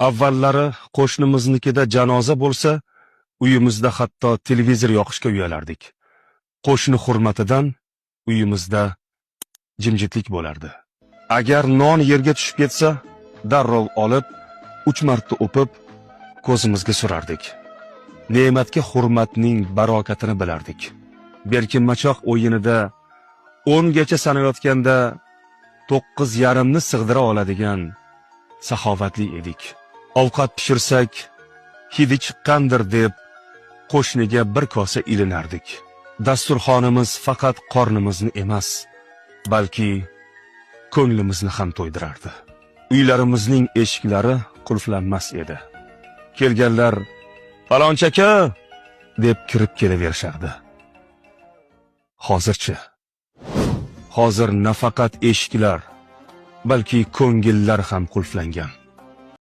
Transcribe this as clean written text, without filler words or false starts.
Avvallari qo'shnimiznikida janoza bo'lsa, uyimizda hatto televizor yoqishga uyalardik. Qo'shni hurmatidan uyimizda jimjitlik bo'lardi. Agar non yerga tushib ketsa, darrov olib, 3 marta o'pib, ko'zimizga surardik. Ne'matga hurmatning barokatini bilardik. Berkinmachoq o'yinida 10 gacha sanayotganda 9,5 ni sig'dira oladigan saxovatli edik. Ovqat pishirsak, hidi chiqqandir deb qo'shniga bir kosa ilinardik. Dasturxonimiz faqat qornimizni emas, balki ko'nglimizni ham to'ydirardi. Uylarimizning eshiklari qulflanmas edi. Kelganlar "Falonchi aka" deb kirib kelaverishardi. Hozirchi? Hozir nafaqat eshiklar, balki ko'ngillar ham qulflangan.